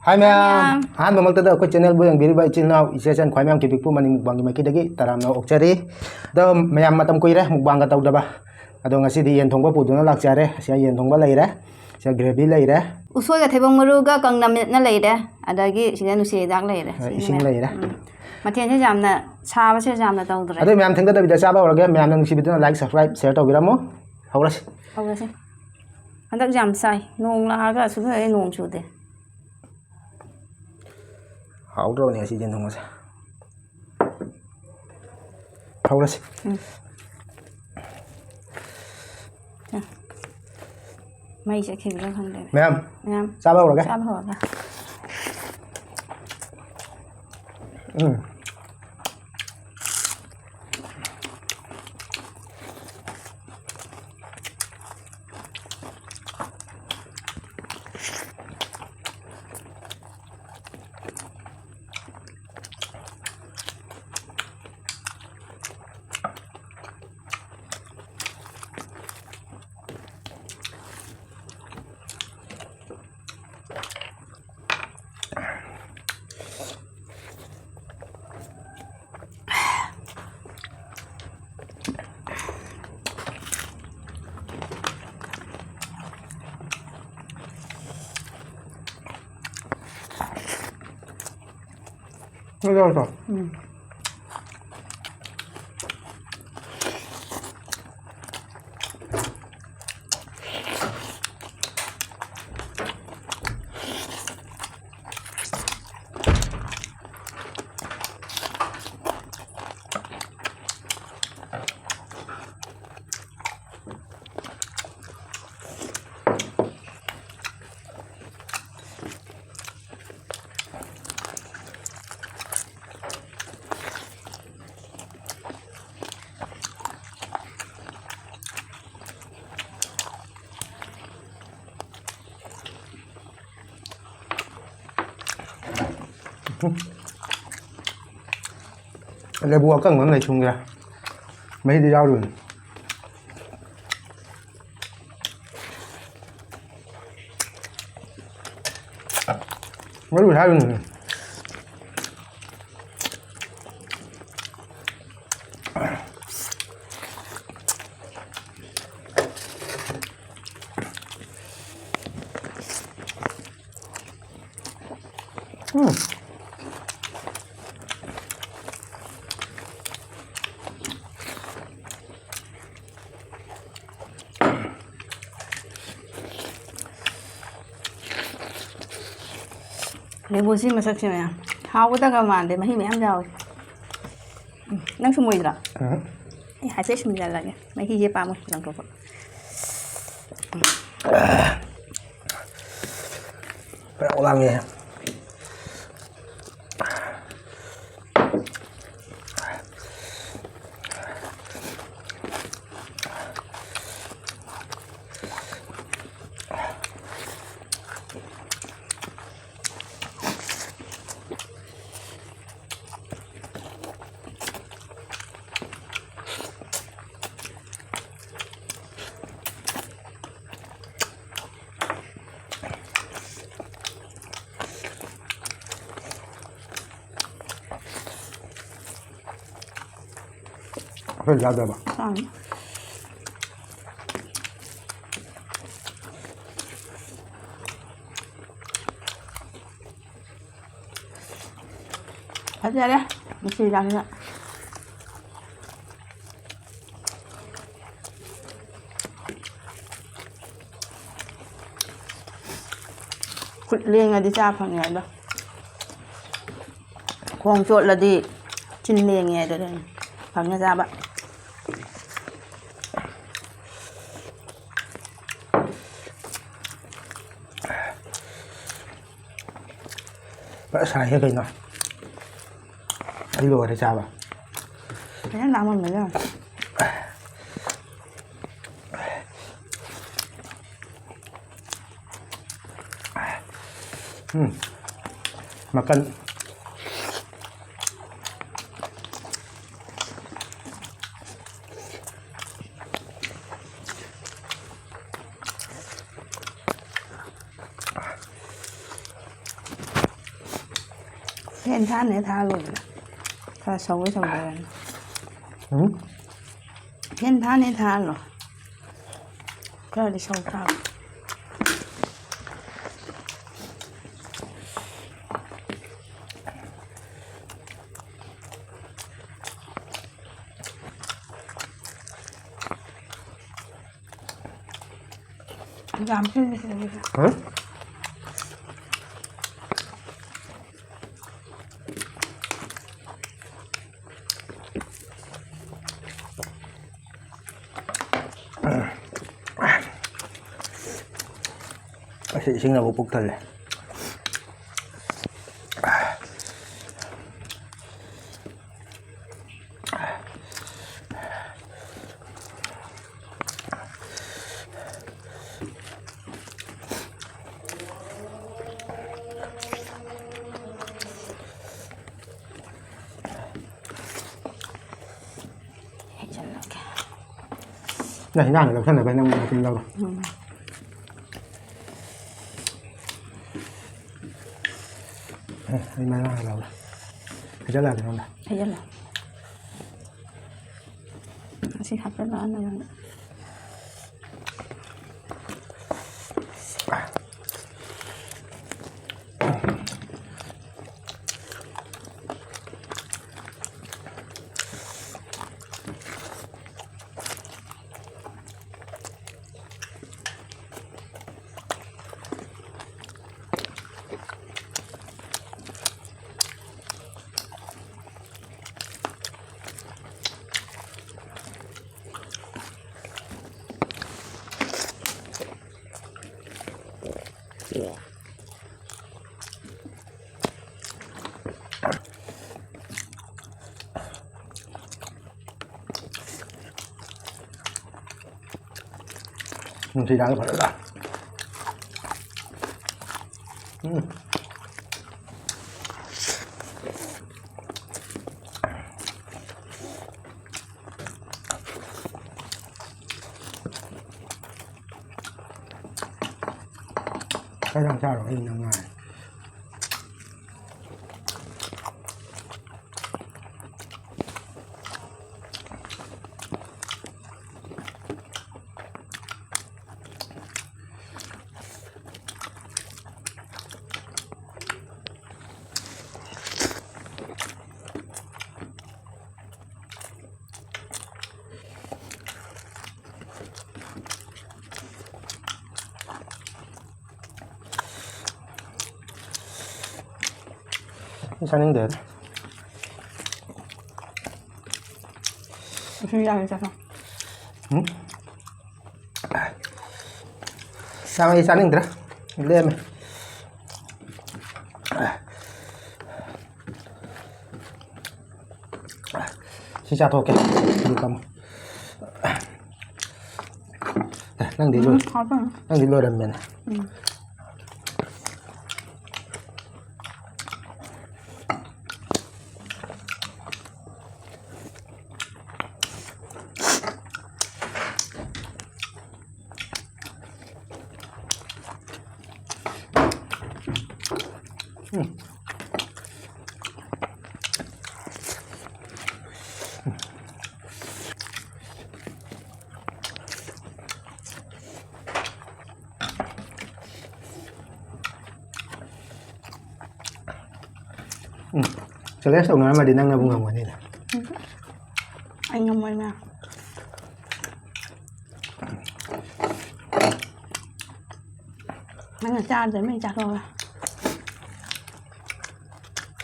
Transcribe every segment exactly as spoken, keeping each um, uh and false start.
ꯍꯥꯏ ꯃꯌꯥꯝ, ꯃꯌꯥꯝ꯫ ꯑꯍꯥꯟꯕꯃꯛꯇꯗ ꯑꯩꯈꯣꯏ ꯆꯦꯅꯦꯜꯕꯨ ꯌꯦꯡꯕꯤꯔꯤꯕ ꯏꯆꯤꯜ ꯏꯅꯥꯎ ꯏꯆꯦ ꯏꯆꯟ ꯈ꯭ꯋꯥꯏ ꯃꯌꯥꯝ ꯀꯤꯕꯤꯛꯄꯨ ꯃꯅꯤꯡ ꯃꯨꯛꯕꯥꯡꯒꯤ ꯃꯥꯏꯀꯩꯗꯒꯤ ꯇꯔꯥꯝꯅ ꯑꯣꯛꯆꯔꯤ꯫ ꯑꯗꯣ ꯃꯌꯥꯝ, ꯃꯇꯝ ꯀꯨꯏꯔꯦ ꯃꯨꯛꯕꯥꯡꯒ ꯇꯧꯗꯕ꯫ ꯑꯗꯣ ꯉꯁꯤꯗꯤ ꯌꯦꯟ ꯊꯣꯡꯕ ꯄꯨꯗꯨꯅ ꯂꯥꯛꯆꯔꯦ꯫ ꯑꯁꯤꯗ ꯌꯦꯟ ꯊꯣꯡꯕ ꯂꯩꯔꯦ, ꯁꯤꯗ ꯒ꯭ꯔꯦꯚꯤ ꯂꯩꯔꯦ꯫ ꯎꯁꯣꯏꯒ ꯊꯩꯕꯣꯡ ꯃꯔꯨꯒ ꯀꯪꯅ ꯃꯦꯠꯅ ꯂꯩꯔꯦ, ꯑꯗꯒꯤ ꯁꯤꯗ ꯅꯨꯡꯁꯤ ꯍꯤꯗꯥꯛ ꯂꯩꯔꯦ꯫ ꯑ, ꯁꯤꯅꯦ꯫ ꯏꯁꯤꯡ ꯂꯩꯔꯦ꯫ ꯎꯝ꯫ ꯃꯊꯦꯜꯁꯦ ꯌꯥꯝꯅ ꯁꯥꯕꯁꯦ ꯌꯥꯝꯅ ꯇꯧꯗ꯭ꯔꯦ꯫ ꯑꯗꯨ ꯃꯌꯥꯝ ꯊꯦꯡꯊꯗꯕꯤꯗ ꯆꯥꯕ ꯍꯧꯔꯒꯦ꯫ ꯃꯌꯥꯝꯅ ꯅꯨꯡꯁꯤꯕꯤꯗꯨꯅ like, subscribe, share ꯇꯧꯕꯤꯔꯝꯃꯨ꯫ ꯍꯧꯔꯁꯤ꯫ ꯍꯧꯔꯁꯤ꯫ ꯍꯟꯗꯛ ꯌꯥꯝ ꯁꯥꯏ꯫ ꯅꯣꯡ ꯂꯥꯛꯑꯒ ꯁꯨꯡꯍꯦꯛ ꯍꯦꯛ ꯅꯣꯡ ꯆꯨꯗꯦ꯫ ꯍꯥꯎꯗ꯭ꯔꯣꯅꯦ ꯑꯁꯤ ꯌꯦꯟ ꯊꯣꯡꯕꯁꯦ? ꯍꯧꯔꯁꯤ꯫ ꯎꯝ꯫ ꯃꯩ ꯆꯠꯈꯤꯕ꯭ꯔꯥ ꯈꯪꯗꯦ꯫ ꯃꯌꯥꯝ, ꯃꯌꯥꯝ꯫ ꯆꯥꯕ ꯍꯧꯔꯒꯦ꯫ ꯆꯥꯕ ꯍꯧꯔꯒꯦ꯫ ꯎꯝ꯫ ꯎꯝ꯫ ꯂꯦꯕꯨ ꯑꯀꯪꯕ ꯑꯃ ꯂꯩ ꯁꯨꯝꯒꯦꯔꯥ? ꯃꯍꯤꯗꯤ ꯌꯥꯎꯔꯤꯕꯅꯤ꯫ ꯃꯔꯨ ꯍꯥꯏꯕꯅꯤ꯫ ꯎꯝ꯫ ꯂꯦꯕꯨꯁꯤ ꯃꯁꯛꯁꯦ ꯃꯌꯥꯝ ꯍꯥꯎꯒꯗꯒ ꯃꯥꯟꯗꯦ, ꯃꯍꯤ ꯃꯌꯥꯝ ꯌꯥꯎꯋꯦ꯫ ꯎꯝ, ꯅꯪ ꯁꯨꯝꯃꯣꯏꯗ꯭ꯔꯣ? ꯎꯝ꯫ ꯑꯩ ꯍꯥꯏꯐꯦꯠ ꯁꯨꯝꯖꯜꯂꯒꯦ, ꯃꯍꯤꯁꯦ ꯄꯥꯝꯃꯨꯏ ꯂꯪꯊꯣꯛꯄ꯫ ꯐꯅꯌꯥꯝ ꯂꯥꯡꯉꯦ꯫ ꯑꯩꯈꯣꯏ ꯆꯥꯗꯕ꯫ ꯆꯥꯅꯤ꯫ ꯐꯖꯔꯦ꯫ ꯃꯁꯤ ꯌꯥꯝꯅ ꯈꯨꯠ ꯂꯦꯡꯉꯗꯤ ꯆꯥ ꯐꯪꯉꯦ ꯑꯗꯣ, ꯈꯣꯡ ꯆꯣꯠꯂꯗꯤ ꯆꯤꯟ ꯂꯦꯡꯉꯦ ꯑꯗꯨꯗꯅꯤ ꯐꯪꯉꯦ ꯆꯥꯕ꯫ ꯐꯖ ꯁꯥꯏꯍꯦ ꯀꯩꯅꯣ꯫ ꯑꯩ ꯂꯣꯏꯔꯦ ꯆꯥꯕ꯫ ꯐꯖꯅ ꯂꯥꯝꯃꯝꯃꯦꯗ꯫ ꯎꯝ꯫ ꯃꯀꯟ꯫ ꯐꯦꯟ ꯊꯥꯅꯦ ꯊꯥꯍꯜꯂꯣꯗꯅ꯫ ꯈꯔ ꯁꯧꯒꯦ ꯁꯧꯗꯣꯏꯔꯅ꯫ ꯎꯝ? ꯐꯦꯟ ꯊꯥꯅꯦ ꯊꯥꯍꯜꯂꯣ꯫ ꯈꯔꯗꯤ ꯁꯧ ꯇꯥꯕ꯫ ꯌꯥꯝ ꯁꯤꯜꯂꯤ ꯁꯤꯗꯒꯤꯁꯨ꯫ ꯍꯥ? ꯑꯁꯤ ꯏꯁꯤꯡꯅꯕꯨ ꯄꯨꯛ ꯊꯜꯂꯦ꯫ ꯍꯩꯖꯤꯜꯂꯒꯦ꯫ ꯅꯪ ꯍꯤꯟꯖꯥꯡꯗ ꯂꯧꯁꯟꯅꯕ ꯅꯪ ꯃꯇꯨꯝ ꯂꯧꯔꯣ꯫ ꯎꯝ꯫ ꯑꯦ, ꯑꯩ ꯃꯔꯥ ꯂꯧꯔꯦ꯫ ꯍꯩꯖꯜꯂꯛꯑꯒꯦ ꯅꯉꯣꯟꯗ꯫ ꯍꯩꯖꯜꯂꯣ꯫ ꯑꯁꯤ ꯍꯥꯞꯆꯜꯂꯛꯑꯅꯨ ꯅꯪ꯫ ꯅꯨꯡꯁꯤꯗꯥꯛꯇꯣ ꯐꯖꯅ꯫ ꯎꯝ꯫ ꯈꯔ ꯌꯥꯝ ꯆꯥꯔꯣ, ꯑꯩ ꯅꯪ ꯉꯥꯏ꯫ ꯑꯩ ꯆꯥꯅꯤꯡꯗꯦꯗ꯫ ꯁꯤ ꯌꯥꯔꯦ ꯆꯠꯈ꯭ꯔꯣ꯫ ꯎꯝ? ꯆꯥꯛ ꯑꯩ ꯆꯥꯅꯤꯡꯗ꯭ꯔꯦ꯫ ꯂꯦꯝꯃꯦ꯫ ꯁꯤ ꯆꯥꯊꯣꯛꯀꯦ꯫ ꯑꯗꯨ ꯀꯝꯃꯣ꯫ ꯑꯦ, ꯅꯪꯗꯤ ꯂꯣꯏ-, ꯎꯝ, ꯍꯥꯎꯕꯅꯦ꯫ ꯅꯪꯗꯤ ꯂꯣꯏꯔꯝꯃꯦꯅꯦ꯫ ꯎꯝ꯫ ꯎꯝ꯫ ꯆꯦꯂꯦꯟꯖ ꯇꯧꯅꯔꯝꯃꯗꯤ ꯅꯪꯅꯕꯨ ꯉꯝꯒꯅꯤꯗ꯫ ꯑꯩ ꯉꯝꯃꯣꯏ ꯃꯌꯥꯝ꯫ ꯅꯪꯅ ꯆꯥꯗ꯭ꯔꯦ ꯃꯤ ꯆꯥꯊꯣꯛꯑꯒ꯫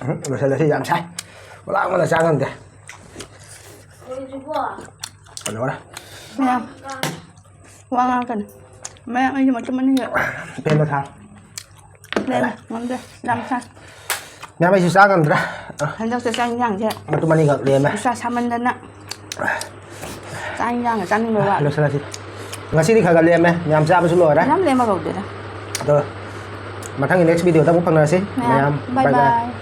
ꯎꯝ, ꯂꯣꯏꯁꯤꯜꯂꯁꯤ, ꯌꯥꯝ ꯁꯥꯏ꯫ ꯄꯨꯂꯥ ꯑꯃꯅ ꯆꯥ ꯉꯝꯗꯦ꯫ ꯀꯩꯗꯧꯔꯦ? ꯃꯌꯥꯝ ꯋꯥ ꯉꯥꯡꯉꯛꯀꯅꯨ꯫ ꯃꯌꯥꯝ ꯑꯩꯁꯨ ꯃꯇꯨꯝ ꯑꯅꯤꯒ ꯐꯦꯟꯗꯣ ꯊꯥꯔꯣ꯫ ꯂꯩꯔꯦ, ꯉꯝꯗꯦ, ꯌꯥꯝ ꯁꯥꯏ꯫ ꯃꯌꯥꯝ ꯑꯩꯁꯨ ꯆꯥ ꯉꯝꯗ꯭ꯔꯦ꯫ ꯍꯟꯗꯛꯇ ꯆꯥꯛ ꯏꯟꯖꯥꯡꯁꯦ ꯃꯇꯨꯝ ꯑꯅꯤꯈꯛ ꯂꯦꯝꯃꯦ꯫ ꯅꯨꯡꯁꯥ ꯁꯥꯃꯟꯗꯅ ꯆꯥꯛ ꯏꯟꯖꯥꯡꯒ ꯆꯥꯅꯤꯡꯕ ꯋꯥꯠꯂꯦ꯫ ꯂꯣꯏꯁꯤꯜꯂꯁꯤ꯫ ꯉꯁꯤꯗꯤ ꯈꯔ ꯈꯔ ꯂꯦꯝꯃꯦ꯫ ꯃꯌꯥꯝ ꯆꯥꯕꯁꯨ ꯂꯣꯏꯔꯦ꯫ ꯌꯥꯝ ꯂꯦꯝꯕ ꯀꯧꯗꯦꯗ꯫ ꯑꯗꯣ ꯃꯊꯪꯒꯤ ꯅꯦꯛꯁ ꯚꯤꯗꯤꯑꯣꯗ ꯑꯃꯨꯛ ꯐꯪꯅꯔꯁꯤ꯫ ꯃꯌꯥꯝ, ꯃꯌꯥꯝ, bye bye bye꯫ bye꯫